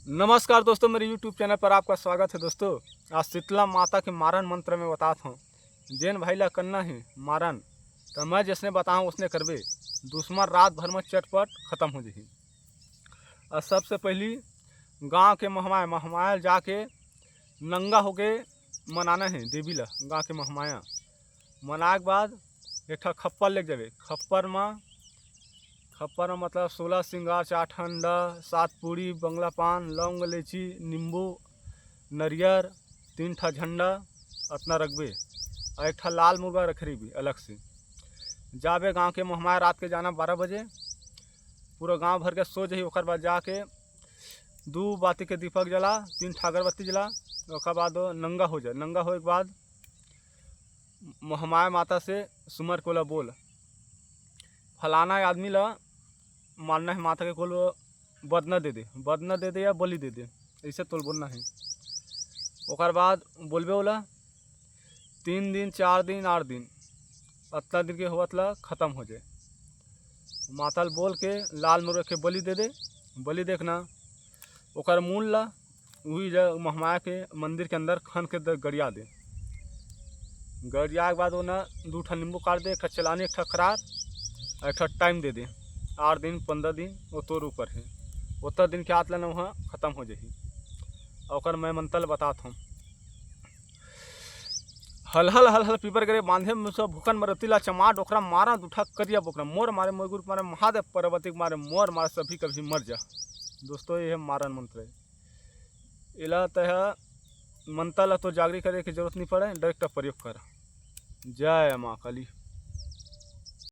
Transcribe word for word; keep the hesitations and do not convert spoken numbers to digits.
नमस्कार दोस्तों, मेरे YouTube चैनल पर आपका स्वागत है। दोस्तों, आज शीतला माता के मारन मंत्र में बतात हूँ। जेन भाई ला करना है मारन, तो मैं जैसने बताहूँ ओसने करबे, दुश्मन रात भर में चटपट खतम हो जाही। और सबसे पहली गांव के महमाय, महमाय जाके नंगा होके मनाना है देवी ला। गांव के महमाया मनाए के बाद एक ठा खप्पर लेके जाबे। खप्पर में, खप्पर में मतलब सोलह सिंगार, चार ठंडा, सात पूड़ी, बंगला पान, लौंग, इलायची, नींबू, नरियर, तीन ठा झंडा, अतना रखबे। और एक ठा लाल मुर्गा रख रही भी अलग से। जाबे गांव के महमाय, रात के जाना बारह बजे, पूरा गांव भर के सो जाही। ओकर बाद जाके दू बाती के दीपक जला, तीन ठा अगरबत्ती जला, ओकर बाद वो नंगा हो जाए। नंगा होए के बाद महमाय माता से सुमर के ओला बोल, फलाना आदमी ला मारना है माता के, कोल बदना दे दे, बदना दे दे या बलि दे दे, ऐसे तोल बोलना है। ओकर बाद बोलबे ओला तीन दिन, चार दिन, आठ दिन, अतना दिन के होवत ला खतम हो जाए। माता ल बोल के लाल मुर्गा के बलि दे दे। बलि देखना, ओकर मूल ला उही जगह महमाया के मंदिर के अंदर खन के द-, गड़िया दे। गड़िया के बाद ओना दू ठा नींबू काट दे, एक ठा चलानी, एक ठा खरार, और एक ठा टाइम दे दे, आठ दिन, पंद्रह दिन, वो तोर ऊपर है। उतना दिन के आत ला ना वहाँ खतम हो जाही। और ओकर मैं मंत्र बतात हूँ। हल हल हल हल पीपर गरे बांधे में सब भूखन मरती ला चमार डोकरा मारा दूठा करिया बोकरा मोर मारे मोर गुरु मारे महादेव पार्वती के मारे मोर मारे सभी कभी मर जा। दोस्तों, ये है मारन मंत्र है। एला तह मंत्र ला तो जागरी करे के जरूरत नहीं पड़े, डायरेक्ट प्रयोग कर। जय माँ काली।